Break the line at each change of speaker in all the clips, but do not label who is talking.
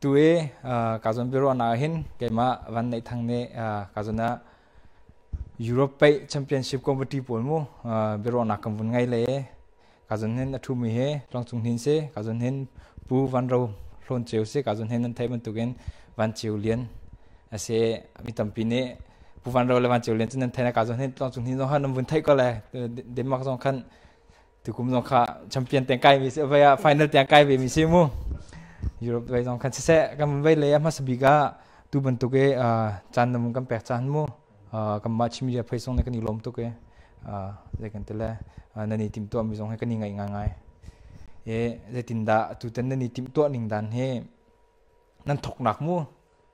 Tu i ka zawn biaruahnak ah hin keimah Van Neih Thang nih ka zawn ah Europe Paih Championship Committee pawl mu biaruahnak kan vun ngei le ka zawn hin a ṭhumi hi Tlangcung Hnin si, ka zawn hin Pu Van Ro Hlawn Ceu si, ka zawn hin nan theih bantukin Van Ceu Lian a si. Mi tampi nih Pu Van Ro le Van Ceu Lian cu nan theih na ka zawn hin Tlangcung Hnin zong khan nan vun theih ko le Denmark zong khan tukum zong kha champion tiang kai mi si vai ah final tiang kai ve mi si mu. Europe vai zong khan siseh kan vai le a hmasa bik ah tu bantuk i caan na kan pek caan mu kanmah Chin Media phei zong nih kan i lawm tuk i zei kan ti le nan i timhtuah mi zong hi kan i ngaih ngaingai. I zeitindah tutan nan i timhtuah ning dan hi nan thoknak mu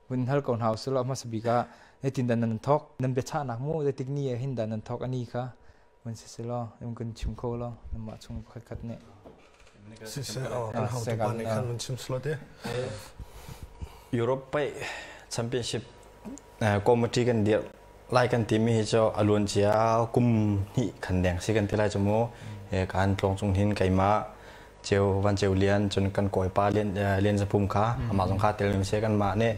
vun hal ko hna usih law hmasa bik ah zeitindah nan thok nan biachahnak mu zeitik ni ah hin dah nan thok ani kha vun si si law in kan chim kho law nanmah chung pakhat khat nih.
Siseh, kan hau tu pa nih khan vun chim slot e.
Europe Paih Championship committee kan dirh lai kan timi hi cu a luan cia kum hnih khan deng si kan ti lai cu mu. Kan tlawng chung hin keimah Ceu Van Ceu Lian cun kan kawipa Lian Lian Zapum kha amah zong kha tel mi si kanmah nih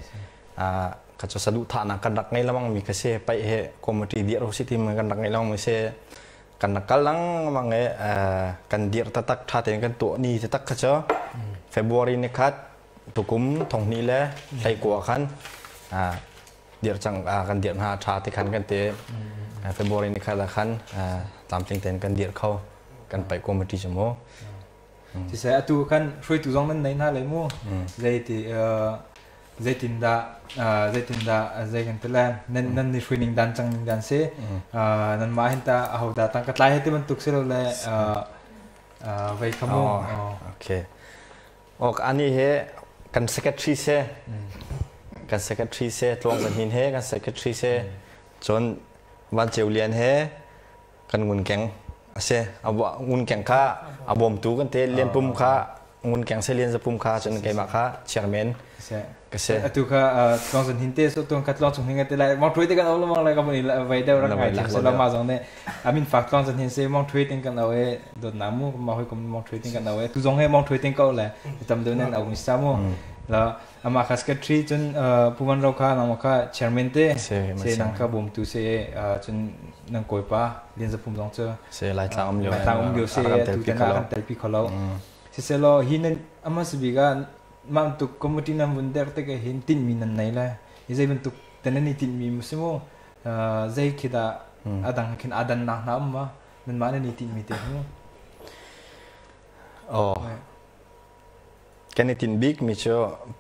kha cu saduhthahnak kan rak ngei lengmang mi kha si. Paih he committee dirh u si timi kan rak ngei lengmang mi si. Kan rak kal lengmang i kan dirh taktak ṭha tein kan tuah ni taktak kha cu February ni khat tukum thong hnih le 19 khan dirh cang kan dirh hna ṭha ti khan kan ti. February ni khat ah khan tlamtling tein kan dirh kho kan paih committee cu mu.
Siseh, atu khan hruaitu zong nan nei hna lai mu. Zeiti zeitindah zeitindah zei kan ti le nan nan ni hruai ning dan cang ning dan si nan mah hin ta aho dah tang ka tlai he ti bantuk si lo le vei kha mu.
Okay. Ok, ani he kan secretary se kan secretary se Tluang Zan Hin he kan secretary se cun Van Ceu Lian he kan ngunkeng a si. Ngunkeng kha a bawmtu kan te Lian Pum kha ngunkeng se Lian Zapum kha cun keimah kha chairman ka si.
Atu kha Tluang Zan Hin te so tuan kha Tluang Cung Hin te lai Mong Thui te kan au lamang lai ka mun vai deuh rak ngai se lama zong ne amin fak Tluang Zan Hin se Mong Thui ting kan au e dot na mu ma hoi kum Mong Thui ting kan au e tu zong he Mong Thui ting ko le tam deuh nen au mi sa mu la ama kha secretary cun Pu Van Ro kha nangmah kha chairman te se nang kha bawmtu se cun nang kawipa Lian Za Pum zong cu
se Laitlang um lio
Laitlang um lio se tu ten ah kan telpi kho lo. Siselaw hi nan ama sibik ah mah bantuk committee nan vun der te ke hin tinhmi nan nei le hi zei bantuk te nan i tinhmi mu si mu zei khi dah adang khin adan nak hna um ma nan mah nan i tinhmi te mu?
Oh, kan i tinh bik mi cu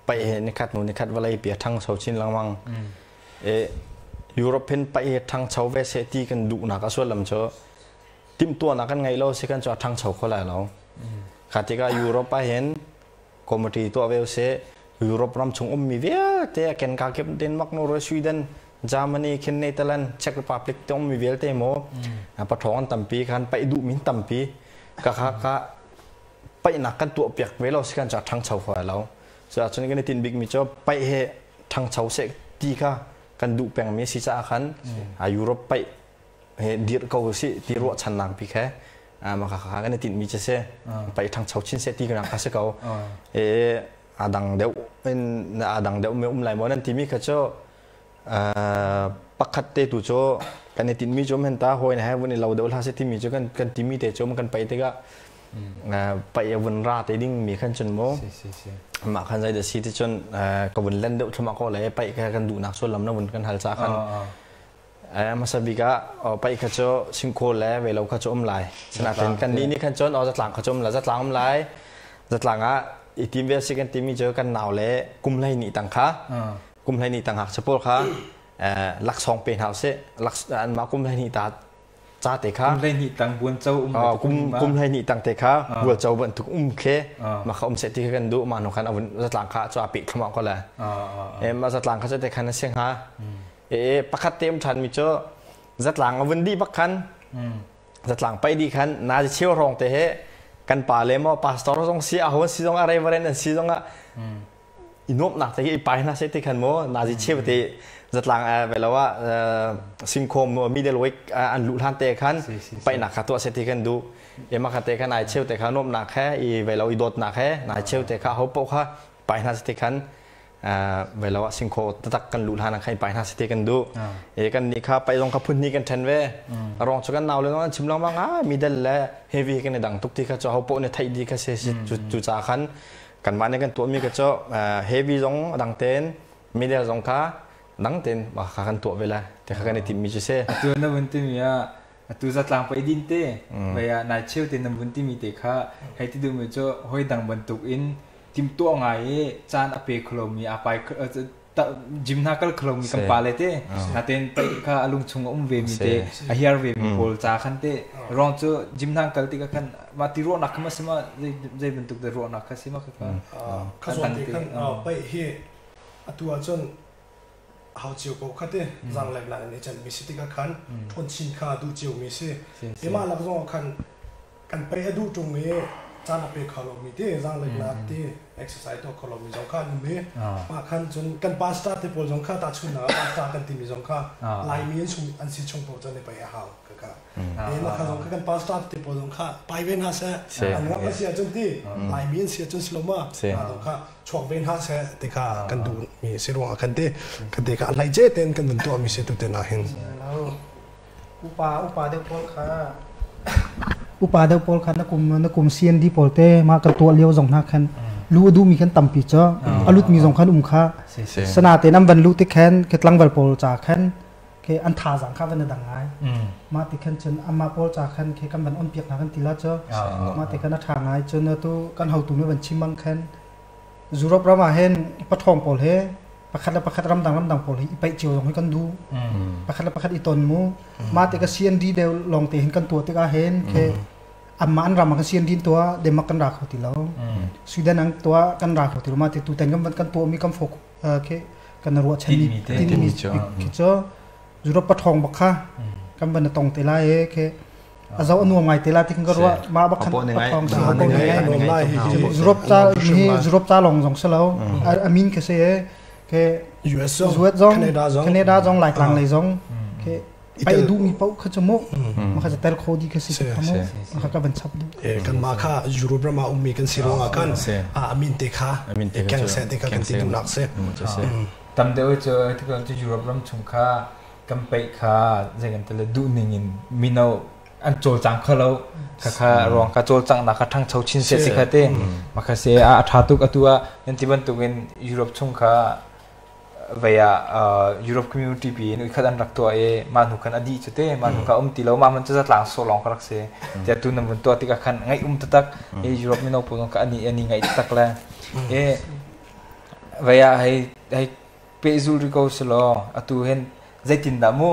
paih he nikhat hnu nikhat vawlei pi a ṭhangcho chin lengmang. E European paih he ṭhangcho ve seh ti kan duhnak a sullam cu timhtuahnak kan ngeih lo si kan cu a ṭhangcho kho lai lo. Kha tikah Europe ah hin committee tuah ve usih. Europe ram chung ummi vialte a kenka kip Denmark, Norway, Sweden, Germany, khin Netherlands, Czech Republic te ummi vialte maw paṭhawng an tampi khan paih duhmi tampi ka kha ka paihnak kan tuah piak ve lo si kan cu a ṭhangcho kho lai lo. Cu ahcun kan i tinh bikmi cu paih he ṭhangcho seh ti kha kan duh pengmi si caah khan Europe paih he dirh ko usih ti ruahchannak bik he mah kha kan i tinhmi cu si. Paih ṭhangcho chin seh ti kan kha si ko. E a dang deuh in a dang deuh me um lai maw nan timi kha cu pakhat te tu cu kan i tinhmi cu men ta hawi na he vun i lo deuh hlah seh timi cu kan kan timi te cu kan paih tikah paih a vun ra te ding mi khan cun mu mah khan zei da si ti cun ka vun len deuh thluahmah ko le paih kha kan duhnak sullam na vun kan hal ca khan hmasa bik ah paih kha cu singkhaw le velo kha cu um lai. Sinain kan nih nih khan cun zatlang kha cu um lai, zatlang um lai. Zatlang ah i tim ve si kan timi cu kan nau le kum 12 tang kha kum 12 tang ngakchia pawl kha laksawng pe hna usih. Anmah kum 12 ta ca te kha
kum 12 tang buanco um
kum kum 12 tang te kha bualco bantuk um khe mah kha um seh ti kha kan duh. Mah nu khan avun zatlang kha cu a peh thluahmah ko le mah zatlang kha cu te khan a si hnga. E pakhat te um ṭhan mi cu zatlang a vun dih bak khan zatlang paih dih khan nazi cheu hrawng te he kan pa le maw pastor zong si aho si zong ah reverend an si zong ah i nuamhnak te hi i pai hna seh ti khan maw nazi cheu te zatlang velo ah singkhawm middle week an luh hlan te khan paihnak kha tuah seh ti kan duh. Ema kha te khan ai cheu te kha nuamhnak he i velo i dawtnak he nai cheu te kha ho paoh kha pai hna seh ti khan. Velo ah singkhaw tatak kan luh hlan ah khan i pai hna seh ti kan duh. E kan nih kha pai zong kha phun hnih kan ṭhen ve. A ruang cu kan nau le an chim lengmang ah middle le heavy kan i dang tuk ti kha cu ho poh nih theih dih kha si. Cu ca khan kanmah nih kan tuahmi kha cu heavy zong a dang tein, middle zong kha dang tein kha kan tuah ve lai ti kha kan i timmi cu si.
Atu na vun timi ah atu zatlang pei din te vei ah nai cheu te nan vun timi te kha hei ti duhmi cu hoi dang bantuk in timtuah ngai i caan a pe kholomi a pai gym hna kal kholomi kan pa le te naten pei kha a lung chung a um ve mi te a hiar ve mi pawl ca khan te rong cu gym hna kal tikah khan ma ti ruahnak kha ma si ma zei bantuk de ruahnak kha si ma kha
kha zawn te khan pei hi atu ahcun hau cio ko kha te zaanglek nak in i canh mi si tikah khan ṭhawn chin kha duh cio mi si. Imah lak zong ah khan kan pei a duh ṭung i caan a pe kho lomi te zaanglek nak te exercise tuah kho lomi zong kha an um i mah khan cun kan pastor te pawl zong kha tahchunhnak ah pastor kan timi zong kha Laimi an sung an si chung paoh cun i pei a hau ka ka mah kha zong kha kan pastor te pawl zong kha pai ve hna seh an ngam a si ahcun ti Laimi an si ahcun si lo ma zong kha chuak ve hna seh ti kha kan duh mi si ruangah kan ti kan ti kha a hlei ce ten kan vun tuah mi si tu te na hin.
Upa upa deuh pawl kha upa deuh pawl kha na kum na kum CND pawl te ma kan tuah lio zong hna khan lu a duhmi khan tampi cho a lut mi zong khan um kha sana te nam van lu te khan ke tlangval pawl cha khan ke an thazaang kha van a dang ngai. Mah ti khan cun amah pawl ca khan ke kan van on piak hna kan ti la cu. Mah ti khan a ṭha ngai. Cun atu kan hotu nih van chim bang khan Europe ram ah hin paṭhawng pawl he pakhat le pakhat ramdang ramdang pawl hi i paih cio zong hi kan duh. Pakhat le pakhat i ton mu. Mah ti ka CND deuh lawng te hin kan tuah tikah hin ke anmah an ram ah kan CND in tuah Denmark kan ra kho ti lo. Sweden an tuah kan ra kho ti lo. Mah ti tutan kan kan tuahmi kan fok ke kan ruahchanmi tinhmi khi cu Europe paṭhawng bak kha kan van tong te lai e ke a zoh a nuam ngai te lai ti kan ruah mah bak khan paṭhawng si ho ngai Europe ca hi Europe ca lawng zong si lo a min ke se ke
US zong
Canada zong Laitlang lei zong ke pai duh mi paoh kha cu mu ma kha tel kho di kha si kha mu ma kha ka van chap duh.
Kan ma kha Europe ram ah ummi kan si ruangah kan amin te kha keng se te kha kan ti duhnak si.
Tam deuh cu cu Europe ram chung kha kan peih kha zei kan tele duh ning in mino an cawlcang kho lo kha kha ruang ka cawlcangnak kha ṭhangcho chin se si kha te ma kha se a ṭha tuk atu ah nan ti bantukin Europe chung kha vei ah Europe community pi in uikhat an rak tuah i mah hnu khan a dih cu te mah hnu kha um ti lo mah man cu zatlang sawh lawng ka rak si tiah tu nan vun tuah tikah khan ngaih um taktak i Europe mino pawl zong kha ani ani ngaih taktak le i vei ah hei hei pehzul ri ko selaw atu hin zeitindah mu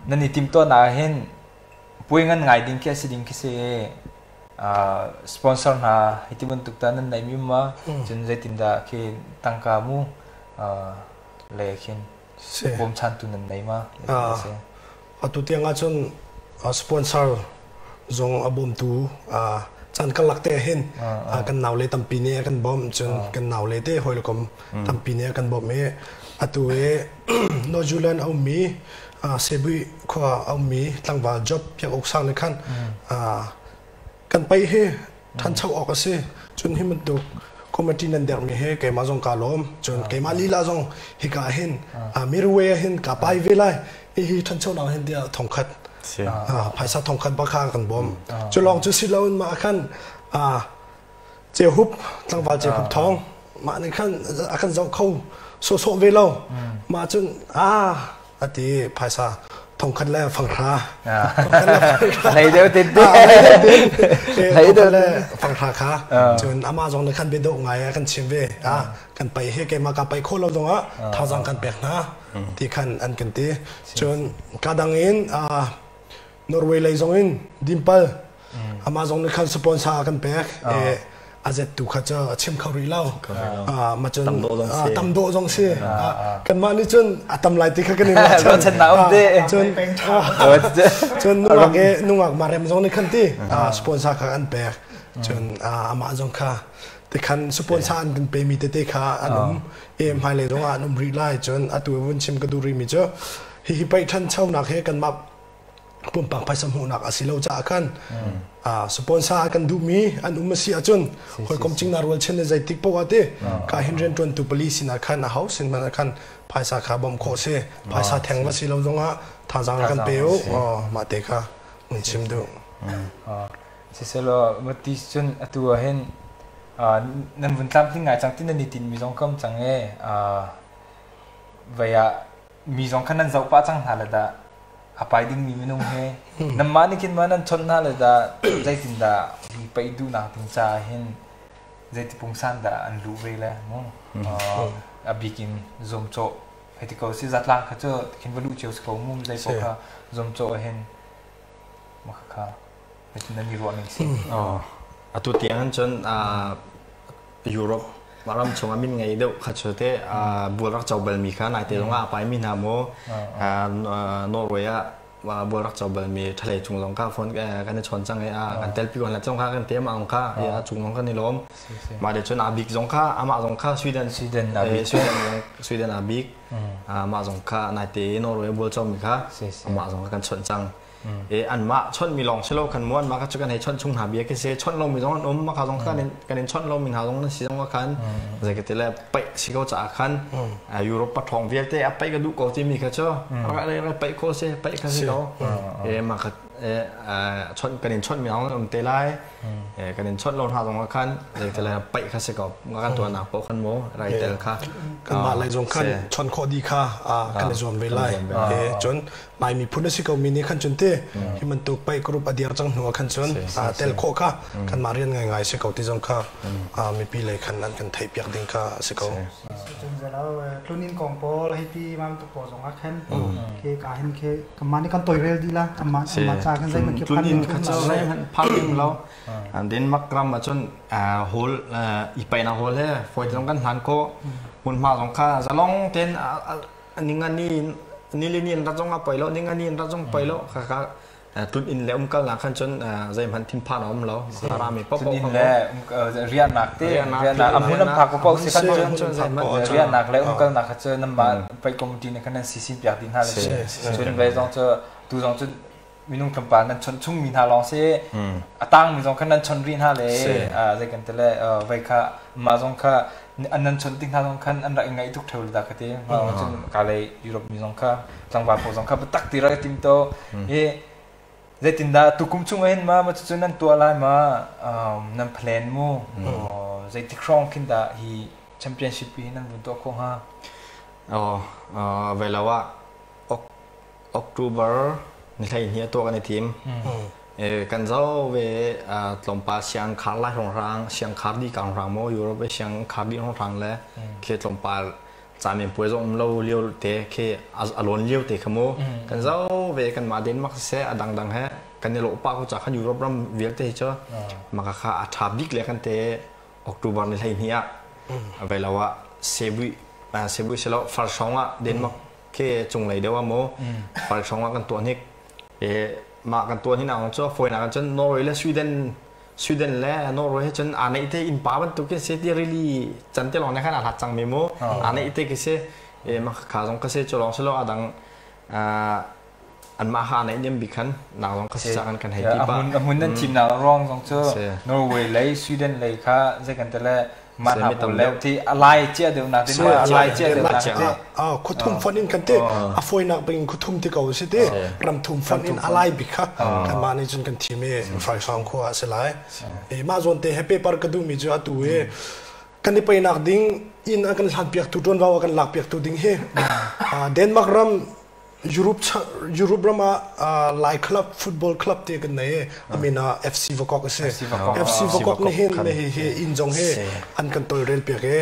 nan i timtuahnak ah hin puai ngan ngai ding khi a si ding khi si. Sponsor hna hi ti bantuk ta nan neihmi ma cun zeitindah khi tangka mu le khin bawmchantu nan nei ma?
Atu tiang ahcun sponsor zong a bawmtu caan karlak te hin kan nau le tampi nih a kan bawmh, cun kan nau le te hawi le kom tampi nih a kan bawmh i atu i North Zealand a ummi Sebui khua a ummi tlangval Job Piak Uk Sang nih khan kan pei hi ṭhancho awk a si, cun hi bantuk committee nan dermi hi keimah zong kaa lawm, cun keimah lila zong hika hin Mirway ah hin kaa pai ve lai hi ṭhanchonak hin tiah thongkhat phaisa thongkhat bak kha kan bawm. Cu lawng cu si loin mah khan Cehup tlangval Cehup Thawng mah nih khan a kan zoh kho sawhsawh ve lo. Mah cun ati phaisa thongkhat le fanghra
lei deuh te
te lei deuh le fanghra kha cun amah zong nih khan bia dawh ngai a kan chim ve. Kan pai he keimah ka pai kho lo zong ah thazaang kan pek hna ti khan an kan ti. Cun ka dang in Norway lei zong in Dimpal amah zong nih khan sponsor a kan pek. A zet tu kha cu a chim kho rih lo. Ma cun tam dawh zong si. Kanmah nih cun a tam lai ti kha kan i
ruahchan.
Cun cun nungak e nungak marem zong nih khan ti sponsor kha an pek. Cun amah zong kha tikhan sponsor an kan pemi tete kha an um e hmailei zong ah an um rih lai. Cun atu vun chim ka duh rih mi cu hihi paih ṭhanchonak he kanmah Pumpak phaisa hmuhnak a si lo caah khan sponsor a kan duhmi an um a si ahcun hawikom cingna rualchan le zeitik paoh ah ti ka hin rianṭuantu pali sinah khan a ho sin hmanh ah khan phaisa kha bawmh khawh si. Phaisa theng va si lo zongah thazaang kan pe u. Mah te kha mun chim duh.
Siselaw mati cun atu ah hin nan vun tlamtling ngai cang ti nan i tinmi zong kam cang e vei ah mi zong khan nan zoh pah cang hna le dah a pai dingmi minung he nanmah nih khin ma nan chawnh hna le dah zeitindah hi paih duhnak ding caah hin zeiti pungsan dah an luh ve le mu a bik in zuamcawh hei ti ko si zatlang kha cu khin va luh cio si ko mu zei paoh kha zuamcawh hin mah kha nan i ruah ning si.
Atu tiang cun Europe ram chung ah min ngei deuh kha cu te bual rak co balmi kha naite zong ah a paimi hna maw Norway ah bual rak co balmi ṭhalei cung zong kha phone kan i chawn cang i kan telpi ko hna zong kha kan te amah zong kha cung zong kan i lawm mah le cun a bik zong kha amah zong kha Sweden
Sweden a bik
Sweden a bik amah zong kha naite Norway bual comi kha amah zong kha kan chawnh cang. E anmah chawnh mi lawng si lo khan mu anmah kha cu kan hei chawnh chung hna bia khi si chawnh lomi zong an um maka zong kan in kan in chawnh lomi hna zong nan si zong khan zei ka ti le paih si ko caah khan Europe pathawng vialte a paih ka duh ko timi kha cu rak le paih ko si paih kha si ko e mah kha chawnh kan in chawnh mi zong um te lai kan in chawnh lo hna zong khan zei ti le paih kha si ko kan tuahnak paoh khan mu rai tel kha
kanmah lei zong khan chawnh khawh dih kha kan i zuam ve lai cun Lai miphun a si ko mi nih khan cun te hi bantuk paih group a dir cang hnu ah khan cun tel khawh kha kanmah rian ngaingai si ko ti zong kha mipi lei khan an kan theih piak ding kha a si ko.
Cun zelo tlunin kong pawl hei ti mam tuk pawl zong ah khan ke ka hin ke kanmah nih kan toirel dih la amma amma ca kan zeihmanh khi phan
ding kha cu zeihmanh phan ding lo Denmark ram ah cun hall i paihnak hall he foi zong kan hlan ko hmunhma zong kha zalong ten ningani nilini in rat zong a poi lo ningani in rat zong poi lo kha tun inn le umkal nak khan cun zeihmanh thinphan a um lo rami pop
pop in le riahnak te riahnak a hmun an phak ko si khan cun riahnak le umkal nak kha cu nan mah pai committee ne khan nan sisin piak ding hna le cun ve zong cu tu zong cu minung tlawmpal nan chawnh chungmi hna lawng si a tangmi zong kha nan chawnh rih hna le zei kan ti le vei kha mah zong kha an nan chawnh tik hna zong khan an rak i ngaih tuk theo le dah ka ti mah zong cun ka lei Europe mi zong kha tlangval pawl zong kha biatak ti rak i tim to hi zeitindah tukum chung hin ma ma cucu nan tuah lai ma nan plan mu zeitik hrawng khin dah hi championship hi nan vun tuah khawh hnga?
Oh, ve lo ah October ni 12 a tuah kan i tim. Kan zo ve tlawmpal siang khar lai hrawnghrang, siang khar di ka hrawnghrang maw Europe siang khar di hrawnghrang le khi tlawmpal camin puai zong um lo lio te khi a lawn lio te kha mu. Kan zo ve kan mah Denmark siseh a dangdang he kan i lawh pah ko ca khan Europe ram vialte hi cu maka kha a ṭha bik le kan te October ni 12 ah ve lo ah Sebui Sebui silo Farsong ah Denmark khi cunglei deuh ah mu Falhrawng ah kan tuah hnik e mah kan tuah hnik nak cu fawinak ah cun Norway le Sweden Sweden le Norway he cun aa neih te innpa bantuk khi si ti rili can te lawng ne khan aa hlat cang mi mu aa neih te khi si e mah kha zong ka si cu lawng si lo adang anmah ha neih niam bik khan nak zong ka si ca kan kan hei ti pa
a hmun nan thimnak ruang zong cu Norway lei Sweden lei kha zei kan te le mah hna pawl le ti a lai cia deuh nak din a lai cia deuh nak
ah khuthum fon in kan te a foinak bing khuthum ti ko si te ram thum fon in a lai bik kha kan mah nih cun kan thim i Fraisong khua a si lai e mah zawn te he paper ka duh mi cu atu i kan i peinak ding inn a kan hlan piak tu tuanvo a kan lak piak tu ding hi Denmark ram Europe Europe ram ah Lai club football club te kan nei I mean FC Vakok a si FC Vakok nih hin hi hi inn zong hi an kan tolrel piak i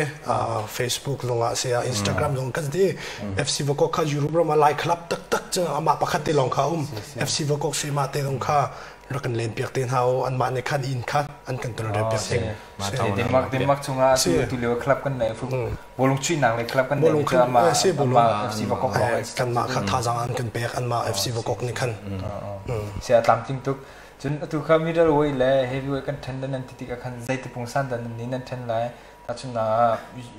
Facebook zong ah si Instagram zong kan ti FC Vakok kha Europe ram ah Lai club taktak cu amah pakhat te lawng kha um FC Vakok si mah te zong kha rak kan len piak te hna o anmah nih khan inn kha an kan tolrel piak ding
Denmark Denmark chungah tu lio club kan nei bowlung chuihnak le club kan nei cu ama FC Vakok
kanmah kha thazaang an kan pek anmah FC Vakok nih khan
si a tlamtling tuk cun atu kha middleweight le heavyweight kan then nan ti tikah khan zeiti pungsan dan nan nan then lai tachun na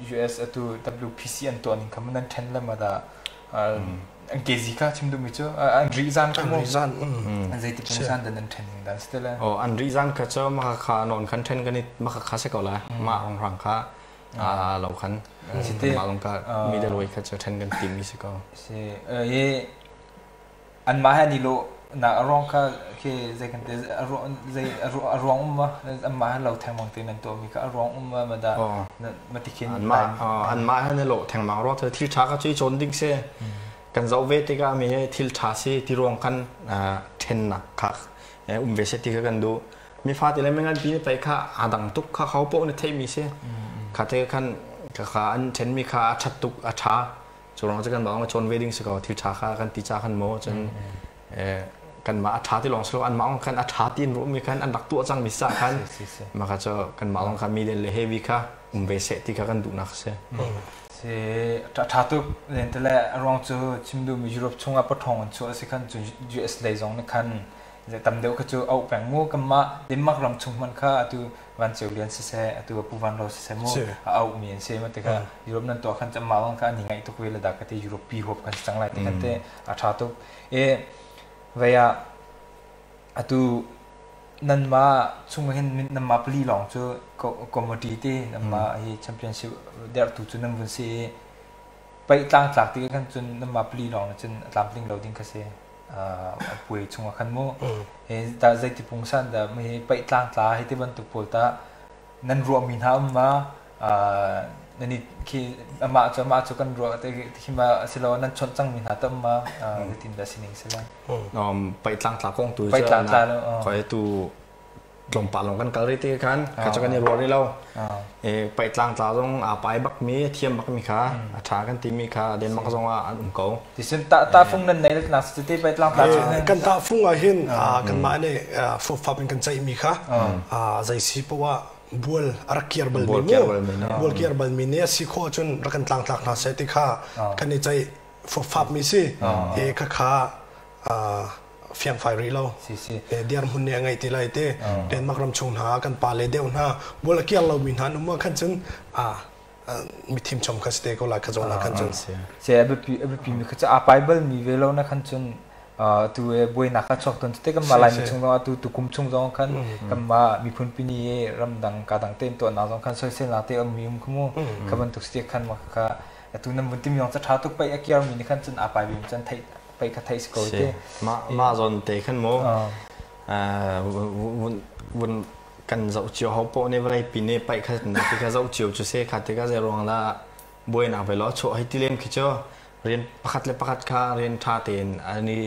US atu WPC an tuah ning kha nan then le ma da. An kezi kha chim duhmi cu an ri zan kha mu.
An ri zan.
An zeiti pungsan dan an ṭhen ning dan si te le.
Oh, an ri zan kha cu maka kha non khan ṭhen kan i maka kha si ko lai. Mah rong rang kha lo khan. Mah long ka middle way kha cu ṭhen kan tim mi si ko.
Si i anmah he an i lawh nak a ruang kha khi zei kan te zei a ruang um ma anmah he lo thengmang te nan tuah mi kha a ruang um ma ma dah ma ti khin
anmah anmah he ne lo thengmang ruang thil ṭha kha cu i cawn ding si. Kan zoh ve tikah mi he thil ṭha si ti ruang khan ṭhennak kha um ve se ti kha kan duh. Mi fate le mingan pi pai kha aa dang tuk kha ho paoh nih theihmi si. Kha te khan kha an ṭhenmi kha a ṭhat tuk a ṭha. Cu ruang cu kan mah cawn ve ding si ko thil ṭha kha kan ti ca khan maw cun kanmah a ṭha ti lawng si lo anmah ong khan a ṭha ti in ruahmi khan an rak tuah cangmi sa khan mah kha cu kanmah lawng kha middle le heavy kha um ve seh ti kha kan duhnak a si.
Si ṭha tuk len te le a ruang cu chim duhmi Europe chungah paṭhawng an chuah a si khan cu US lei zong nih khan tam deuh kha cu auh peng mu kanmah Denmark ram chung hmanh kha atu Van Ceu Lian siseh atu Pu Van Ro siseh mu a auh mi an si ma ti kha Europe nan tuah khan mah lawng kha an i ngaih tuk ve le dah ka ti Europe pi huap kan si cang lai ti khan te a ṭha tuk e vei ah atu nanmah chung hin nanmah pali lawng cu committee ti nanmah hi championship derhtu cu nan vun si i paih tlangtlak ti khan cun nanmah pali lawng cun a tlamtling lo ding kha si a puai chungah khan mu hi dah zeiti pungsan dah hi paih tlangtla hi ti bantuk pawl tah nan ruahmi hna um ma nan i khi amah cu amah cu kan ruah te khi ma asilo nan chawnh cangmi hna ta um ma zeitin dah sining si la
Paih tlangtla kong tu
paih tlangtla
khoi tu tlawmpal lawng kan kal rih ti khan kha cu kan i ruah rih lo. E paih tlangtla zong aa pai bak mi a thiam bak mi kha a ṭha kan ti mi kha Denmark zong ah an um ko.
Tisin ta ta fung nan nei na si te paih tlangtla cu
Kan ta fung ah hin kanmah nih fofap in kan ceih mi kha zei si poah bual a rak kiar bal mi mu bual kiar bal mi nih a si khawh cun rak kan tlangtlak hna seh ti kha kan i ceih fofap mi si e kha kha fiangfai rih lo. Dirhmun nih a ngeih ti lai ti. Denmark ram chung hna kan pa le deuh hna bual a kiar lomi hna an um ah khan cun mithim chom kha si te ko lai kha zawn ah khan cun.
Se a biapi a biapi mi kha cu a pai bal mi ve lo na khan cun tu e buainak kha chuak ton te kan ma lai mi chung zong atu tu kum chung zong khan kan ma miphun pini e ramdang ka dang te to na zong khan soisel na te um mi um khumu kha bantuk si khan ma kha atu nan vun timi yong cha tha tuk pai a kiar mi ni khan cun a pai bim cun thei pei ka theih si ko te.
Mah mah zawn te khan mu vun vun kan zoh cio ho poh nih vawlei pi nih paih kha na ti kha zoh cio cu se kha ti ka zei ruang lah buainak ve lo chuah hei ti lem khi cu rian pakhat le pakhat kha rian ṭha tein an i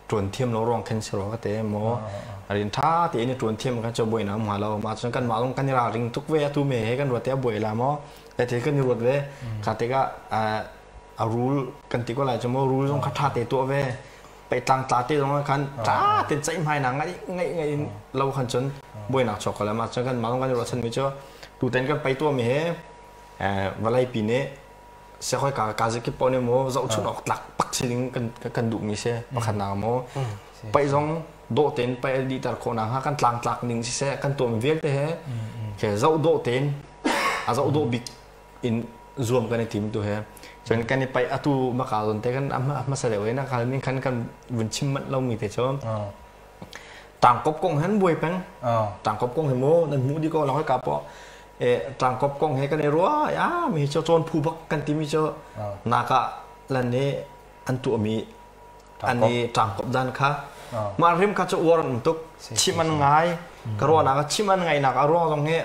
ṭuan thiam lo ruang khin si rua ka te mu rian ṭha tein i ṭuan thiam kha cu buainak um hnga lo mah cun kanmah zong kan i ralring tuk ve atu me he kan ruat te a buai la maw te kan i ruat ve kha tikah a rul kan ti ko lai cu mu rul zong kha ṭha te tuah ve pehtlang tla te zong khan ṭha ten ceihmai nak ngai ngai ngai in lo khan cun buainak chuak ko lai ma cun kan mah zong kan i ruahchan mi cu tuten kan pei tuah mi hi vawlei pi nih siakhoi ka ka zikip paoh nih mu zohchun awk tlak pak si ding kan kan duh mi si pakhatnak mu paih zong dawh tein paih a dihter khawh nakhnga kan tlangtlak ning siseh kan tuah mi vialte he ke zoh dawh tein a zoh dawh bik in zuam kan i tim tu he cun kan i paih atu maka zawn te kan hmasa deuh in a kal ning khan kan vun chim manh lomi te cu tangkop kong han buai peng tangkop kong he mu nan hmuh di ko la ka po e tangkop kong he kan i rua ya mi cho chon phu bak kan ti mi cho naka lan ne an tu mi an i tangkop dan kha ma rim kha chu uar an tuk chim an ngai ka ruah nak chim an ngai nak a ruang zong he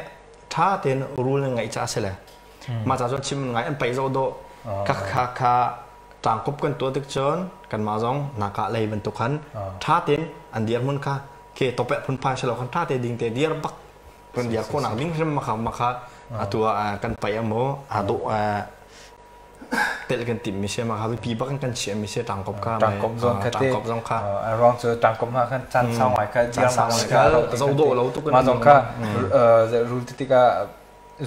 ṭha tein rul nan ngeih caah a si le mah ca cun chim ngai an paih zoh dawh kha kha kha tlangkop kan tuah tik cun kanmah zong nakah lei bantuk khan ṭha tein an dirhmun kha ke topeh phunphai si lo khan ṭha te ding te dir bak kan dir khawhnak ding hrim makha makha atu ah kan paih amu aa dawh telh kan timh mi si ma kha biapi bak in kan chiah mi si tangkop kha
tangkop zong kha te
tangkop zong kha
ruang cu tangkop ma khan caan sau ngai kha
caan sau ngai kha zo do lo tuk
ma zong kha rul ti tikah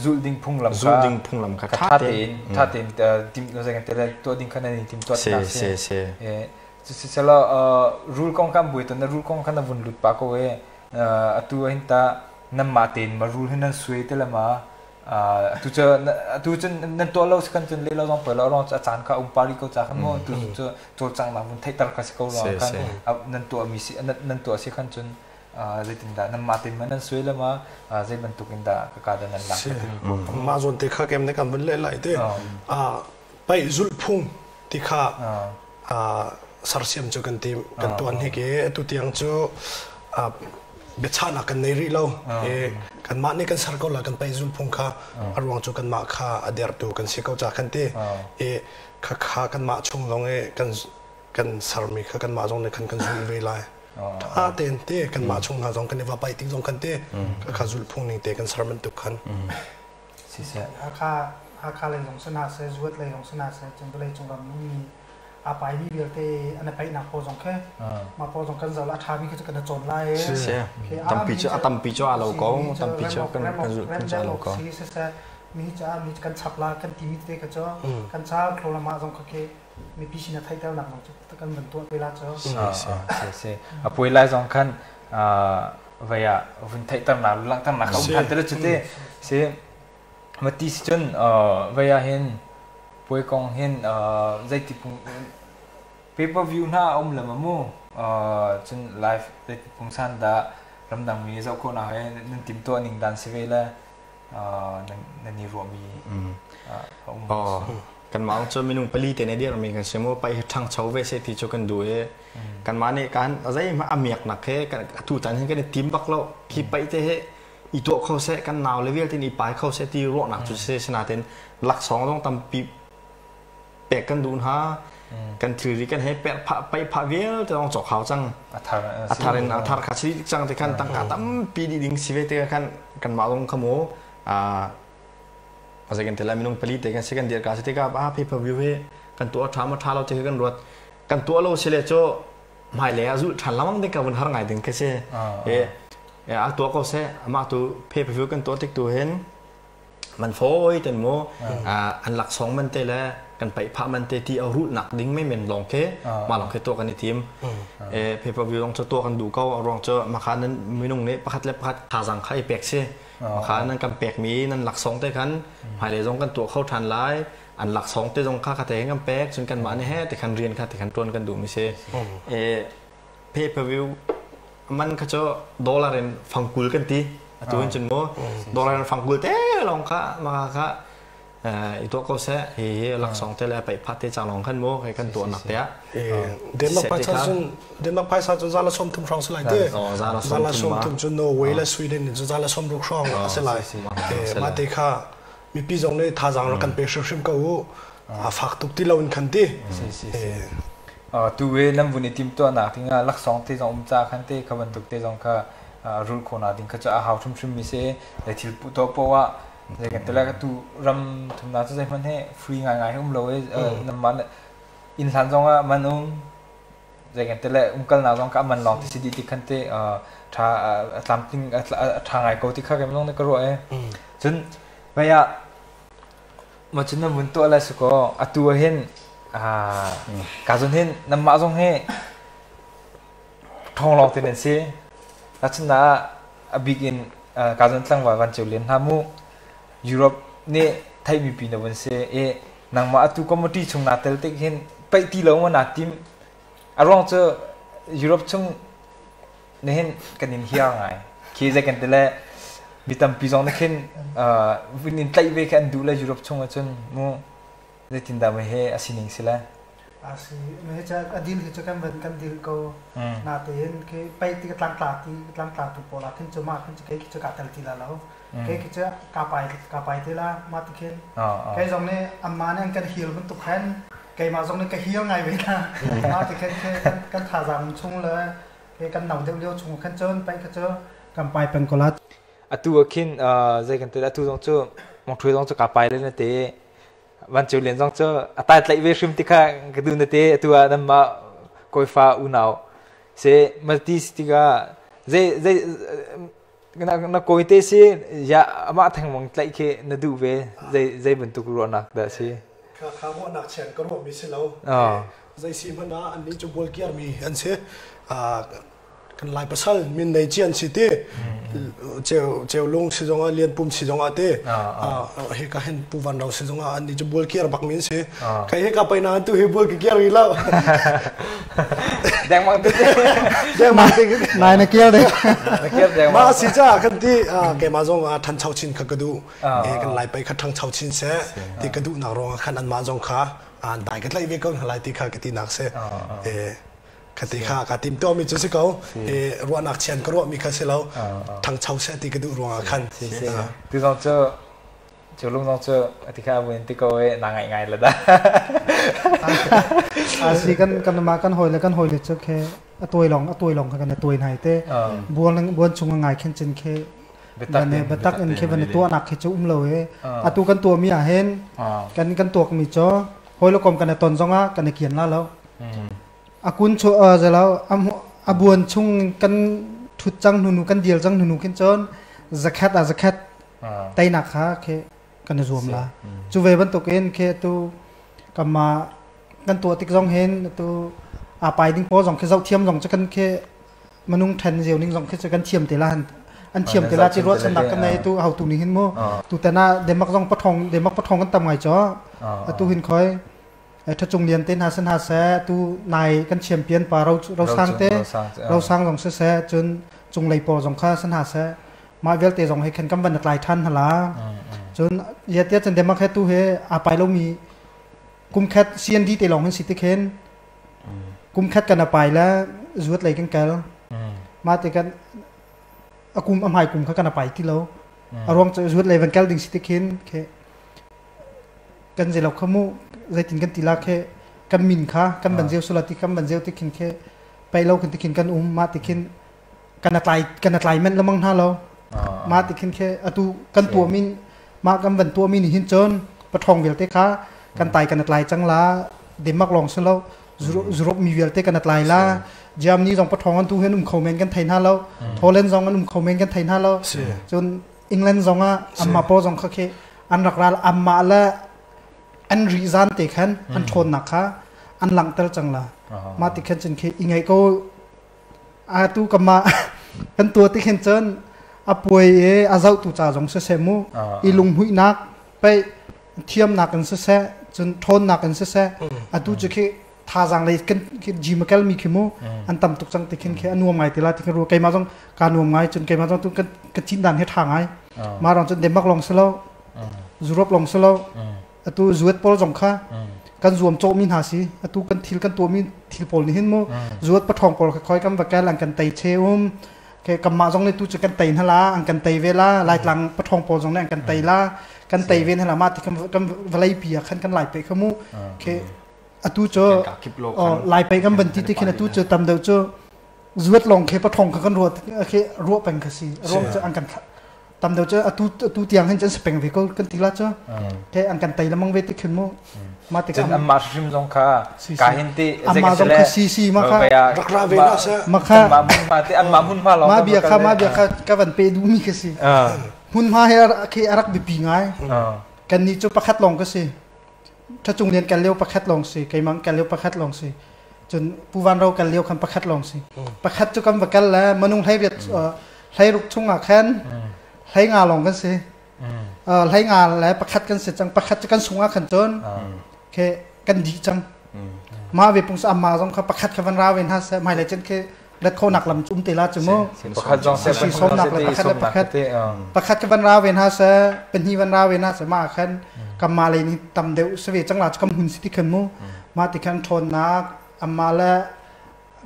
zulh ding phunglam kha
zulh ding phunglam kha
tha tein tha tein tim zei kan te tuah ding kha nan tim tuah
se se se
sisela rul kong kan buai ton na rul kong kha na vun lut pa ko e atu hin ta nan ma tein ma rul hin nan suai te la ma. Atu cu atu cun nan tuah lo si kan cun le lo zong poi lo rong a caan kha um pari ko ca khan mu tu cu cawlcanghnak vun theihter kha si ko ruang khan nan tuah mi si nan tuah si khan cun zeitindah nan mah tein nan suai le ma zei bantuk in dah ka ka dah nan lak
mah zawn te kha kem ne kan vun le lai te a pai zulh phung ti kha sarsiam cu kan tim kan tuan hi ke atu tiang cu biachahnak kan nei rih lo kanmah nih kan ser ko la kan pai zul phung kha a ruang cu kanmah kha a dertu kan si ko ca kan ti i kha kha kanmah chung zong i kan kan sermi kha kanmah zong nih khan kan zul ve lai tha tein te kanmah chung hna zong kan i va pai tik zong kan te kha kha zulh phung ning te kan ser bantuk khan
siseh
Hakha Hakha lei zong sana seh zuat lei zong sana seh cun vawlei cung ram mi a pai mi vialte an i paihnak pawl zong khi mah pawl zong kan zoh a ṭha mi khi cu kan i cawn lai
i tampi cu a tampi cu a lo ko tampi cu kan kan zulh phun cu a lo ko
si siseh mi cu mi kan chap la kan ti mi tete kha cu kan cha thlo la mah zong kha khi mipi sin a theihternak zong cu kan van tuah te la cu
si si a puai lai zong khan vei ah vun theihternak langhternak a um than te le cu te si mati si cun vei ah hin puai kong hin zeiti pay per view hna a um le ma mu cun live zeiti pungsan dah ramdang mi zoh khawhnak he nan tim tuah ning dan si ve le nan i ruahmi a um.
Kanmah cu minung pali te ne dirmi kan si mu pai hi ṭhangcho ve se ti cu kan duh i kanmah nih kan zeihmah a miaknak he atu tan hin kan i tim bak lo khi pai te he i tuah kho seh kan nau le vialte i pai kho seh ti ruahnak cu si sinain laksawng zong tampi pek kan duh hna kan thilri kan he pek phah pai phah vialte zong cawk hau cang a thar in a thar kha si cang te khan tangka tampi dih ding si ve te khan kanmah zong kha mu a zei kan ti lai minung pali te kan si kan dir ka si tikah a pay per view hi kan tuah ṭha ma ṭha lo ti khi kan ruat kan tuah lo si le cu hmailei ah zulh ṭhan lengmang ding ka vun har ngai ding khi si e a tuah ko seh amah tu pay per view kan tuah tik tu hin man fawi ten mu an laksawng man te le kan paih phah man te ti a rulhnak ding men men lawng khi mah lawng khi tuah kan i tim e pay per view lawng cu tuah kan duh ko a ruang cu makha nan minung nih pakhat le pakhat thazang kha i pek si Kha nan kan pekmi nan laksawng te khan hmailei zong kan tuah kho ṭhan lai. An laksawng te zong kha kha te kan pek cun kanmah nih he ti khan rian kha ti khan ṭuan kan duhmi si. E pay per view man kha cu dollar in fangkul kan ti. Atu in cun mu dollar in fangkul te lawng kha maka kha i tuah ko seh hi hi laksawng te le paih phat te ca lawng khan mu hei kan tuah nak te ah
Denmark phaisa cun Denmark phaisa cun zala som thum hrawng si lai te zala som thum cun Norway le Sweden in cun zala som ruk hrawng a si lai mah te kha mipi zong nih thazaang rak kan pe hrimhrim ko u a fak tuk ti lo in khan ti
tu we nan vun i tim tuahnak dingah laksawng te zong um ca khan te kha bantuk te zong kha rul khawhnak ding kha cu a hau hrimhrim mi si le thil pu to poah Zei kan ti lai ka tu ram thumnak cu zeihmanh he free ngaingai he um lo i namah inn hlan zong ah man um zei kan ti lai umkalnak zong ka man lawng ti si dih ti khan te tha a tlamtling a tha ngai ko ti kha kem zong ne ka ruah e cun mei ah ma cun na mun tuah lai su ko atu ah hin ka zun hin namah zong hi Ṭhawng lawng te nan si. Tahchunhnak ah a bik in Kazan tlangval van ceu len hna mu. Europe nih theihmi pi na vun si i nangmah atu committee chung naa tel tik hin paih ti lo maw naa tim. A ruang cu Europe chung nihin kan in hiar ngai. Khi zei kan ti le mi tampi zong nih khin vun in tlaih ve khi an duh le Europe chung ahcun mu Zeitindah mei he a sining si le?
A si me ca a dil hi cu kan van kan dil ko. Natein khi pei ti ka tlangtla ti tlangtla tu pawl ah khin cu ma khin cu kei khi cu ka tel ti la lo. Kei khi cu ka pai ka pai te la ma ti khin. Kei zong nih amma nih an kan hil bantuk khan keimah zong nih ka hil ngai ve na. Ma ti khin khi kan thazaang chung le khi kan no deuh lio chung khan cun pei kha cu kan pai peng ko la.
Atu ah khin zei kan ti atu zong cu mongthui zong cu ka pai le na te Van Ceu Lian zong cu a tai tlaih ve hrim ti kha ka duh na te atu ah nanmah kawifa unau se malti si tikah zei zei na na kawi te si ya amah thengmang tlaih khi na duh ve zei zei bantuk ruahnak dah si
Kha kha ruahnak chian ka ruahmi si lo. Zei si hmanh ah annih cu bualkiarmi an si. Kan Lai pasal min nei cian si ti cheu cheu lung si zong ah lian pum si zong ah te he ka hen pu van rau si zong ah an ni chu bual kiar bak min si kai he ka pai na tu he bual ki kiar ri lo
deng mang te
deng mang te
nai na kiar de
na kiar deng
ma si cha kan ti ke ma zong than chau chin kha ka du e kan lai pai kha thang chau chin se ti ka du nak rong khan an ma zong kha an dai ka tlai ve ko lai ti kha ka ti nak se e Khati kha ka tim tuahmi cu si ko. I ruahnak chian ka ruahmi kha si lo. Thangcho seh ti ka duh ruangah khan.
Si si. Tu zong cu cu lung zong cu ati kha abuin ti ko e na ngai ngai la da.
A si kan kan ma kan hoi le kan hoi le cu khe a tuai long a tuai long kha kan a tuai nai te buan buan chung ngai khen chin khe ne batak in khe van tua nak khe chu um lo e atu kan tua mi ah hen kan kan tuak mi cho hoi lo kom kan ton zonga kan kian la lo A kun chu zelo a buan chung kan thut cang hnunu kan dil cang hnunu khin cun zakhat a zakhat teinak kha khe kan i zuam la. Cu ve bantukin khe tu kama kan tuah tik zong hin tu a pai ding pawl zong khi zoh thiam zong cu kan khi manung then zeu ning zong khi cu kan thiam te la an thiam te la ti ruahchannak kan nei tu hau tu ning hin mu tu tana Denmark zong pathong Denmark pathong kan tam ngai cho atu hin khoi Ṭhacung Lian te hna si hna seh, tu nai kan champion pa Rosang te Rosang zong siseh, cun cunglei pawl zong kha si hna seh, mah vialte zong he khan kan van tlai ṭhan hna la. Cun ziatia cun Denmark he tu he aa pai lomi kumkhat CND te lawng hin si ti khin kumkhat kan a pai le zuat lei kan kal. Mah te kan a kum a hmai kum kha kan a pai ti lo. A ruang cu zuat lei van kal ding si ti khin khe kan zei lo kha mu zeitin kan ti la khe kan min kha kan ban zeu sula ti kan ban zeu ti khin khe pai lo kan ti khin kan um ma ti khin kan atlai kan atlai men lamang hna lo ma ti khin khe atu kan tua min ma kan van tua mi ni hin chon pathong vialte kha kan tai kan atlai chang la Denmark long se lo Europe mi vialte kan atlai la Germany zong pathong an tu hen um kho men kan thei hna lo Holland zong an um kho men kan thei hna lo cun England zong ah amma paw zong kha khi an rak ral amma le an ri zan te khan an ṭhawnnak kha an langhter cang la ma ti khan cun khi i ngai ko a tu kama kan tua ti khin cun a puai e a zoh tu ca zong siseh mu i lunghmuihnak pei thiamnak in siseh cun ṭhawnnak in siseh atu cu khi thazaang lei kan gym a kalmi khi mu an tam tuk cang ti khin khi a nuam ngai ti la ti khin ru keimah zong ka nuam ngai cun keimah zong tu kan ka cin dan hi tha ngai ma rong cun Denmark long silo Europe long silo atu zuat pawl zong kha kan zuam cawh mi hna si atu kan thil kan tuah mi thil pawl nih hin mu zuat pathong pawl kha khoi kan va kel an kan tei che um ke kamah zong nih tu cu kan tei hna la an kan tei ve la laitlang pathong pawl zong nih an kan tei la kan tei ve hna la ma ti kan kan vawlei pi ah khan kan lai pe kha mu ke atu cu lai pei kan van ti ti khin atu cu tam deuh cu zuat lawng khi pathong kha kan ruat khi ruah peng kha si ruang cu an kan tam deuh cu atu atu tiang hin cun peng ve ko kan ti la cu ke an kan tei lamang ve ti khin mu ma ti
kan amma hrim zong kha ka hin ti
amma zong kha si si ma kha
rak ra ve na se
ma kha
ma mun ma te an ma mun ma long
ma bia kha ma bia kha ka van pe du mi kha si hun ma he khi arak bipi ngai kan ni cu pakhat long ka si Ṭhacung lian kal lio pakhat lawng si, keimah kal lio pakhat lawng si. Cun Pu Van Ro kal lio khan pakhat lawng si. Pakhat cu kan va kal le manung hleiriat hleiruk chungah khan hleinga lawng kan si. Hleinga le pakhat kan si cang. Pakhat cu kan sungah khan cun ke kan dih cang. Mah ve pung amma zong kha pakhat kha van ra ve hna seh hmailei cun khi let khonak lam um te la cu mu
pakhat zong se
si somnak le pakhat le pakhat pakhat ka van ra ve hna se pahnih van ra ve hna se ma khan kamma le ni tam deuh se ve chang la kam hun si ti khan mu ma ti khan ṭhawnnak amma le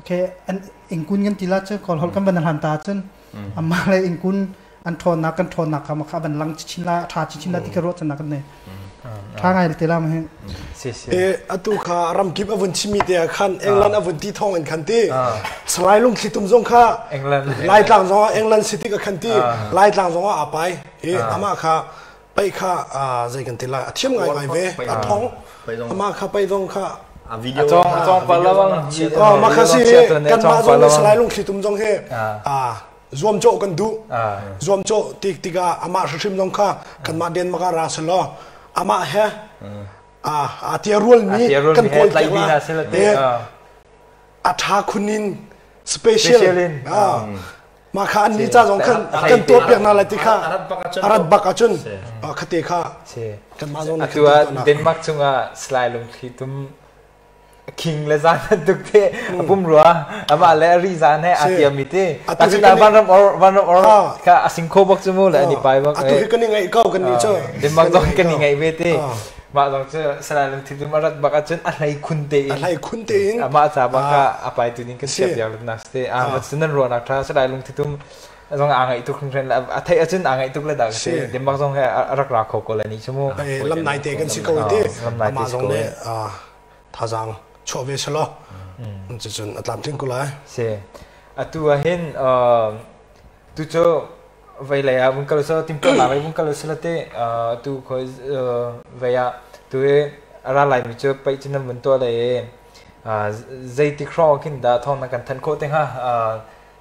ke an ingkun kan ti la chu kol hol kan van han ta chun amma le ingkun an ṭhawnnak kan ṭhawnnak kha kha van lang chin la ṭha chin la ti ka ruah chan kan nei ṭha ngai te la ma hin
e atu kha ramkip a vun chimi te khan England a vun ti thong in khan ti Salai lungthli tum zong kha
England
Laitlang zong ah England City ka khan ti Laitlang zong ah a pai e ama kha pai kha zei kan ti lai a thiam ngai ngai ve a thong ama kha pai zong kha
a video
a chong pa lawang
oh ma kha si kan ma zong Salai lungthli tum zong he a zuamcawh kan duh zuamcawh tik tikah amah hrimhrim zong kha kanmah Denmark ah ra selaw amah he a tia rualmi kan kawl piak la a ṭha khun in. Special
in.
Ma kha an ni ca zong khan kan tuah piak hna lai ti kha arat bak ahcun khate kha kan mah zong
atu ah Denmark chungah Salai Lungthli Tum king le zan tuk te a pum rua amah le ri zan he a tiam mi te tacun vanram or vanram or kha a sing kho bak chu mu le ani pai bak
atu hi kan i ngaih ko kan ni chu
Denmark zong kan i ngaih ve te mah zong cu Salai Lungthli Tum arat bak ahcun a hlei khun te in
a hlei khun te in
amah ca bak kha a pai tu ning kan siap piak nak te a ma cu nan ruahnak tha Salai Lungthli Tum zong aa ngaih tuk hringhran a theih ahcun aa ngaih tuk le dah si Denmark zong he a rak ra kho ko le ni chu mu
lam nai te kan si ko te amah zong nih thazaang chuah ve selaw cucun a tlamtling ko lai
si atu ah hin tu cu vei lei ah vun kal so timtuahnak lei vun kal sila te tu khoi vei ah tu i ra lai mi cu paih cu nan vun tuah le zeitik hrawng khin dah thawng na kan thanh khawh te hnga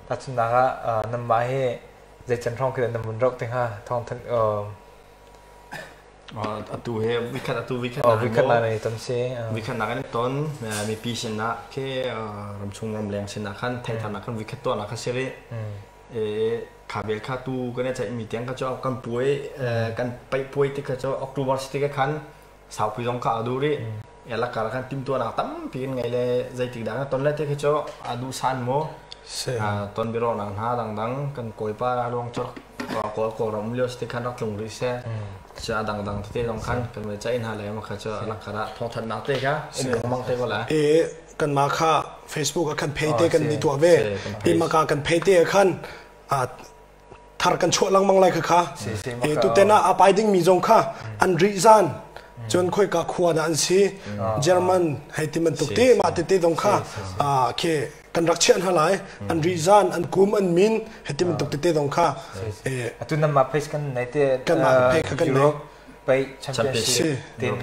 tahchunhnak ah nanmah hi zei can hrawng khi nan vun rauh te hnga thawng thanh
Atu he vikhat atu vikhat
oh vikhat na nei ton si
vikhat na kan ton mipi sinah ke ramchung ramleng sinah khan theitharnak khan vikhat tuahnak kha si rih kha bel kha tu kan i ceih mi tiang kha cu kan puai kan paih puai ti kha cu October si ti khan saupi zong kha a duh rih lakar khan timtuahnak tampi kan ngei le zeitik dah kan ton le ti khi cu a duh san mu ton biaruahnak hna dangdang kan kawipa luang cu kawl kawlram um lio si ti khan rak tlung rih seh cu a dangdang tete zong khan kan vai ceih hna le ma kha cu lakar ah thawngthanhnak te kha um lengmang te ko la
e kan ma kha Facebook ah khan pay te kan ni tuah ve i maka kan pay te khan thar kan chuah lengmang lai kha e tuten ah a pai ding mi zong kha an ri zan cun khoi ka khua dah an si German hei ti bantuk te mah tete zong kha khi kan rak chiah hna lai an ri zan an kum an min hei ti bantuk tete zong kha
atu nan mah page kan nei te
kan mah page kha kan nei
Europe pei championship tin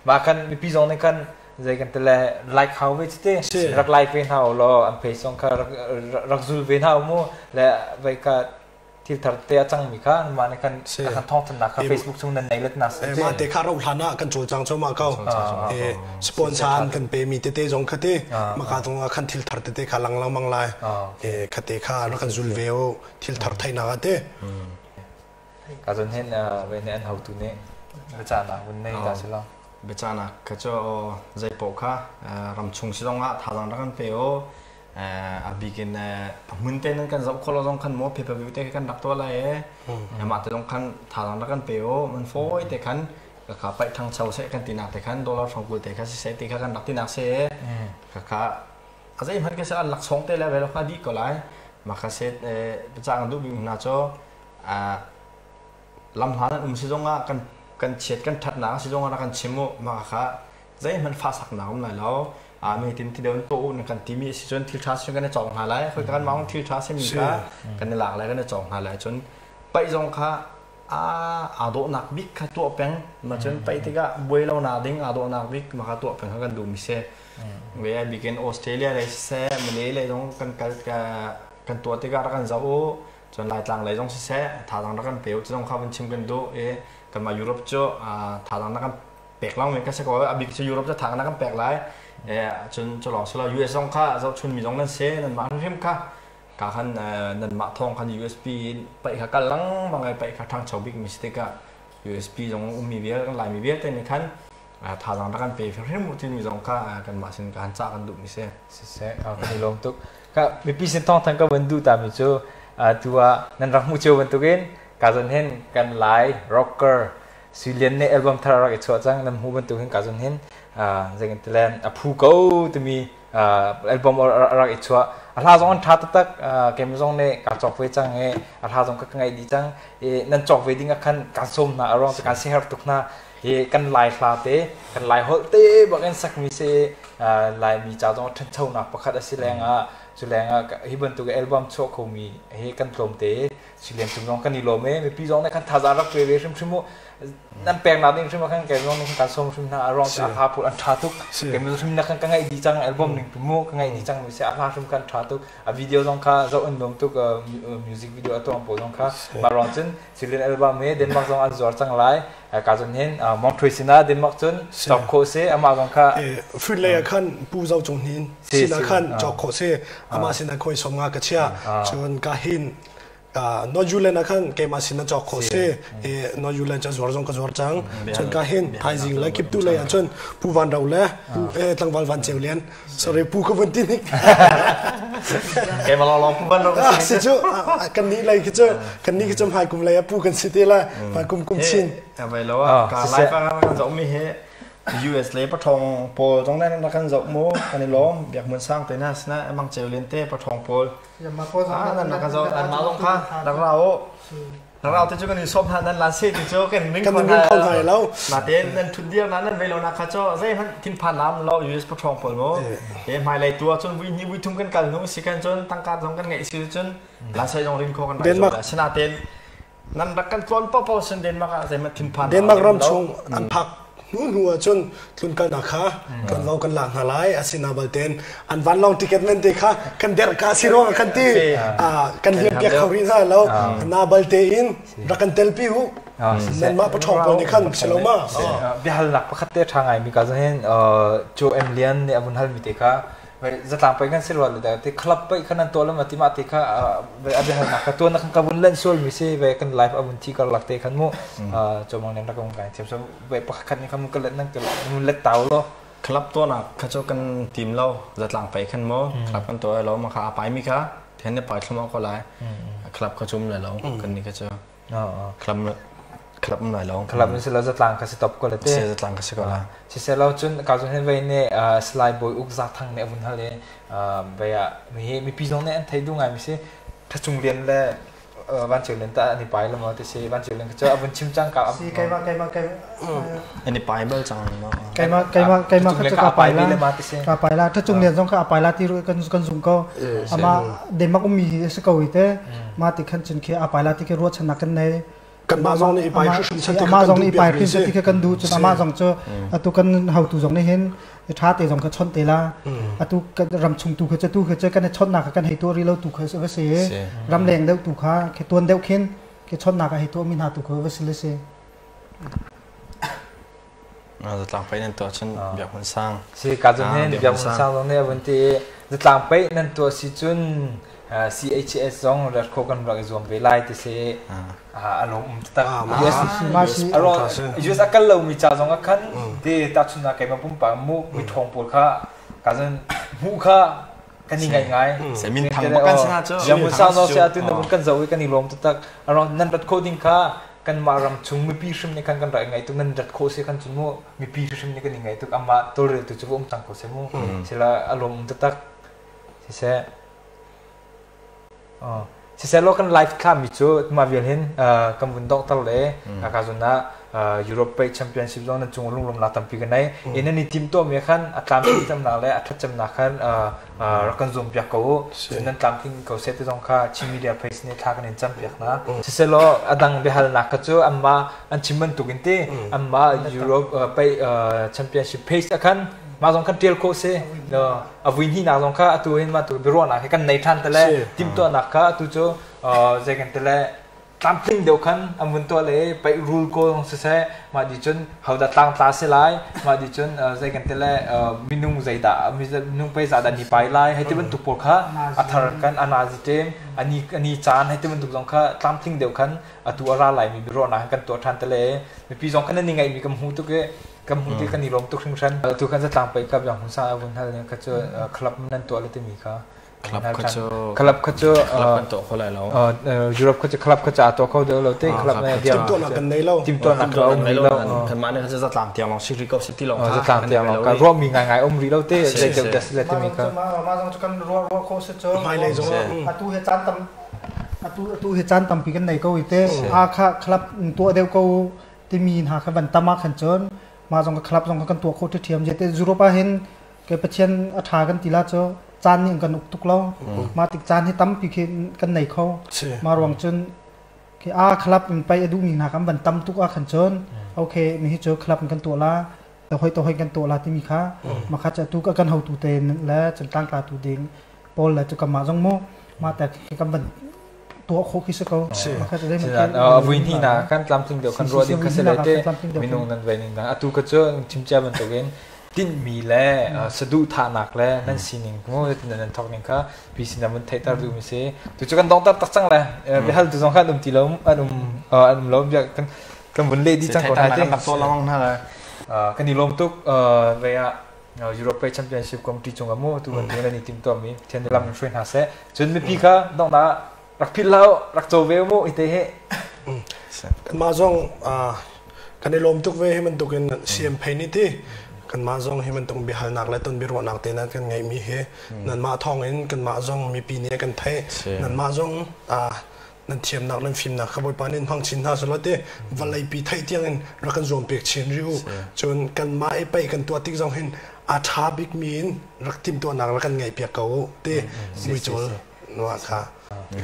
mah kan mipi zong nih kan zei kan tile like hau ve te rak like ve hna law an page zong kha rak zul ve hna mu le vai ka thil thar te a cang mi kha mah ne kan kan thong than kha Facebook chung nan nei let na
se ma te kha ro hlan ah kan cawlcang cho ma ko e sponsor an kan pe mi tete zong kha te ma ka tong khan thil thar tete kha lang lang mang lai e kha te kha rak kan zul ve o thil thar thai na te
Ka zon hin ve nih an hotu nih biacahnak vun nei ta si lo.
Biacahnak kha cu zeipaoh kha ramchung si zongah thazaang rak kan pe u. A bik in a hmun te nan kan zoh khawh lo zong khan maw pay per view te kan rak tuah lai e. Mah te zong khan thazaang rak kan pe u. Man fawi te khan kha paih thangcho seh kan tinak te khan dollar fangkul te kha siseh ti kha kan rak tinak si e. Kha a zeihmanh ka si an laksawng te le ve lo kha dih ko lai. Mah kha set biacah kan duh bik hna cu lamhla nan um si zongah kan kan chiat kan ṭhatnak si zongah rak kan chim u mah kha zeihmanh fahsaknak um lai lo mi tin ti deuh to u na kan timi si cun thil ṭha si kan i cawng hna lai khoi kan mang thil ṭha simi kha kan i lak lai kan i cawng hna lai cun paih zong kha aa dawhnak bik kha tuah peng ma cun paih tikah buai lo na ding aa dawhnak bik ma kha tuah peng kha kan duh mi si ve bikin Australia lei siseh Malay lei zong kan kal kan tuah tikah rak kan zoh u Cun Laitlang lei zong siseh thazaang rak kan pe u ti zong kha vun chim kan duh i kanmah Europe cu thazaang na kan pek lang men ka si ko a bik cu Europe cu thazaang na kan pek lai cun cu lawng si lo US zong kha zohchun mi zong nan si nanmah hrimhrim kha ka khan nanmah thawng khan USB in paih kha kal lengmang ai paih kha ṭhangcho bik mi si tikah USB zong ummi vial kan Laimi vialte nih khan thazaang rak kan pe hrimhrim u timi zong kha kanmah sin ka han cah kan duh mi si.
Siseh, kan i lawm tuk. Ka mipi sin thawngthang ka van duh ta mi cu tu ah nan rak hmuh cio bantukin ka zon hin kan Lai rocker Suilian nih album thar rak i chuah cang nan hmuh bantukin ka zon hin zei ti le a phu ko timi album rak i chuah a hla zong an ṭha taktak keimah zong nih ka cawk ve cang i a hla zong ka ngaih dih cang i nan cawk ve ding ah khan kaan sawm hna a ruang cu kaan siaherh tuk hna hi kan Lai hla te kan Lai holh te bak in sakmi si Laimi ca zong ṭhanchonak pakhat a si lengah cu lengah hi bantuk album chuah khomi hi kan tlawm te. Silian cung zong kan i lawm e. Mipi zong nih khan thazaang rak pe ve hrimhrim u. Nan peknak ding hrim ah khan kei zong nih kan sawm hrim hna. A ruang cu a hla pawl an ṭha tuk. Kei hrim na khan ka ngaih dih cang album ning pi mu ka ngaih dih cang mi si a hla hrim khan ṭha tuk. A video zong kha zoh an nuam tuk. Music video a tuang pawl zong kha mah ruang cun Silian album hi Denmark zong an zuar cang lai. Ka cun hin Mong Thui sinah Denmark cun cawk khawh si. Amah zong kha
Fruit lei ah khan Pu Zo Cung Hnin sinah khan cawk khawh si. Amah sinah khawi som nga ka chia. Cun ka hin North Zealand ah khan keimah sin na cawk khawh si i North Zealand cu a zuar zong ka zuar cang. Cun ka hin thaizing le kiptu lei ah cun Pu Van Ro le Pu tlangval Van Ceu Lian sorry Pu ka vun ti nik
keimah lawng Pu Van Ro
ka si cu kan nih lei khi cu kan nih khi cu hmai kum lei ah Pu kan si te la hmai kum kum chin
vai lo ah ka live ah kan zoh mi hi US le pathong pawl zong nan rak kan zoh mu kan i lawm biak mun sang te na sina amang ceu len te pathong pawl Ah, nan rak zoh nan mah zong kha rak ra u. Rak ra te cu kan in sawm hna nan lan se ti cu kan ring
kan ring kho hna lo.
Natein nan thut dir na nan vei lo na kha cu zeihmanh thinphan lam lo US paṭhawng pawl mu. He hmailei tu ah cun vui hnih vui thum kan kal hnu si kan cun tangka zong kan ngeih si cun lan sei zong rin kho kan rak zo. Sinatein nan rak kan tlawn paohpaoh sin Denmark ah zeihmanh thinphan
Denmark ram chung an phak hnu hnu ahcun tlunkalnak kha tuanvo kan lak hna lai asina balten an vanlawng ticket men te kha kan der ka si ruang kan ti kan liam piak kho rih hna lo na balte in rak kan telpi hu nanmah paṭhawng pawl nih khan si lo ma
biahalnak pakhat te ṭha ngai mi ka hin Joe M Lian nih a vun hal mi te kha zatlang pei kan si rua le te club pei khan an tuah lama ti ma te kha a biahalnak kha tuan kan ka vun len sual mi si ve kan live a vun thi kar lak te khan mu chomang nen rak kan thiam so ve pakhat ni khan mu ka let nang ka mun let tau lo
club to nak kha cho kan team lo zatlang pei khan mo club kan to lo ma kha a pai mi kha then ne pai thluma ko lai club kha chum le lo kan ni kha cho Club club um lai lo.
Club in silo zatlang ka si top ko le te.
Si zatlang ka si ko la.
Si selo cun ka zun hin vei ne Salai Bawi Uk Za Thang nih a vun hal i vei ah mi mipi zong nih an thei duh ngai mi si Thachung Lian le Van Ceu Lian ta an i pai lo maw ti si Van Ceu Lian cu a vun chim cang ka
si keimah keimah keimah
an i pai bal cang
ma keimah keimah keimah kha cu ka pai la ka pai la Thachung Lian zong kha a pai la ti kan kan zum ko ama Denmark ummi hi a si ko i te ma ti khan cun khi a pai la ti khi ruahchannak kan nei
kanmah zong nih i pai hrim
ti amah zong nih i pai hrim ti kan duh cun amah zong cu atu kan hotu zong nih hin tha te zong kha chon te la atu ram chung tu kha tu kha kan chonnak kha kan hei tu ri lo tu kha va si ram leng deuh tu kha khi tuan deuh khin khi chonnak a hei tu mi hna tu kha va si le si
Zatlang pei nan tuah cun biak hmun sang.
Si ka cun hin biak hmun sang zong nih a vun ti i zatlang pei nan tuah si cun CHS zong rat kho kan rak i zuam ve lai ti si a lawm um taktak. US US a kal lomi ca zong ah khan te tahchunhnak keimah pumpak mu mi ṭhawng pawl kha ka cun hmuh kha kan i ngaih ngai.
Min thang bak kan si hna cu.
Biak hmun sang zong si atu na vun kan zoh i kan i lawm taktak. Nan rat khawh ding kha kanmah ram chung mipi hrim nih khan kan rak i ngaih tuk nan rat khawh si khan cun mu mipi hrim nih kan i ngaih tuk amah tawlreltu cu va um cang ko seh mu sila a lawm um taktak siseh siseh law kan live thla mi cu mah vial hin kan vun donghter le ka zun ah Europe Pei Championship zong nan cung lunglawm nak tampi ka nei in nan i tim to mi khan a tlamtling cemnak le a that cemnak khan rak kan zoom piak ko u cun nan tlamtling ko seh ti zong kha Chin Media Face nih thla kan in cam piak hna siselaw a dang biahalnak kha cu anmah an chim bantuk in ti anmah Europe pei championship pace ah khan mah zong khan tial khawh si a vui hnih nak zong kha atu hin mah tu biaruahnak hi kan nei ṭhan tele timhtuahnak kha atu cu zei kan tele tlamtling deuh khan an vun tuah le paih rul ko zong siseh mah di cun hodah tlangtla si lai mah di cun zei kan ti le minung zeidah minung pei zah dah ni pai lai hei ti bantuk pawl kha a thar kan anazi ṭem ani ani caan hei ti bantuk zong kha tlamtling deuh khan atu a ra lai mi biaruahnak kan tuah ṭhan te le mipi zong kan ni ngaih mi kan hmu tuk i kan hmu ti kan i lawm tuk hringhran atu kan zatlang pei ka biang hung sa vun hal kha cu club nan tuah le timi kha
Club kha cu
club kha cu
club kan tuah kho lai lo.
Europe kha cu club kha cu aa tuah kho deuh lo te club
na dia timtuahnak kan nei lo
timtuahnak ka um rih lo
kanmah nih khan zatlang tiang lawng si rih ko si ti lawng
kha zatlang tiang lawng ka ruah mi ngai ngai um rih lo te zei deuh dah si le timi kha
mah zong cu kan ruah ruah kho si cu
hmailei zong
atu he caan tam atu atu he caan tampi kan nei ko i te a kha club tuah deuh ko timi hna kha van tam ah khan cun mah zong ka club zong kan tuah kho ṭhiam je te Europe ah hin ke Pathian a ṭha kan ti la cu caan nih an kan uk tuk lo mah tik caan hi tampi khi kan nei kho mah ruang cun Okay, a club in pai a duhmi hna kan van tam tuk ah khan cun okay mi hi cu club in kan tuah la to hoi to hoi kan tuah la timi kha ma kha tu ka kan hotu te le cun tlangtla tu ding pawl le cu kamah zong mu ma ta kan van tuah kho khi si ko.
Vui hnih na kan tlamtling deuh kan ruah ding kha si le te minung nan ve ning dang atu ka cu chimcia bantukin tinhmi le saduhthahnak le nan sining mu nan thawk ning kha PC na mun theihter duh mi si. Tu cu kan dongter tak cang le biahal tu zong khan um ti lo, an um an um lo bia kan kan vun leh di cang ko hna te.
Kan to lamang hna la.
Kan i lawm tuk ve ah Europe Championship Committee cung ah mu tu bantuk nan i tim tuah mi thian lam in hruai hna seh. Cun mipi kha donghnak rak philh hlah rak co ve mu ite he.
Kanmah zong kan i lawm tuk ve hi bantukin CM phei ni ti. Kanmah zong hi bantuk biahalnak le ton biaruahnak te nan kan ngeihmi hi nanmah thawng in kanmah zong mipi nih kan theih. Nanmah zong nan thiamnak nan fimnak kha Bawipa nih hmang chin hna selaw ti vawleipi theih tiang in rak kan zuam pek chin rih u. Cun kanmah i pei kan tuah tik zong hin a ṭha bikmi in rak timhtuahnak rak kan ngeih piak ko u ti muicawl nuah kha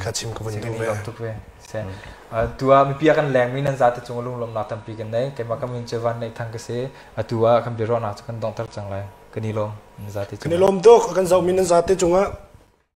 kha chim ka vun duh ve.
Tu ah mipi ah kan lengmi nan zate cung lunglawmhnak tampi kan nei. Keimah ka min cu Van Neih Thang ka si. Atu ah kan biaruahnak cu kan donghter cang lai. Kan i lawm nan zate
cungah. Kan i lawm tuk. Kan zohmi nan zate cungah.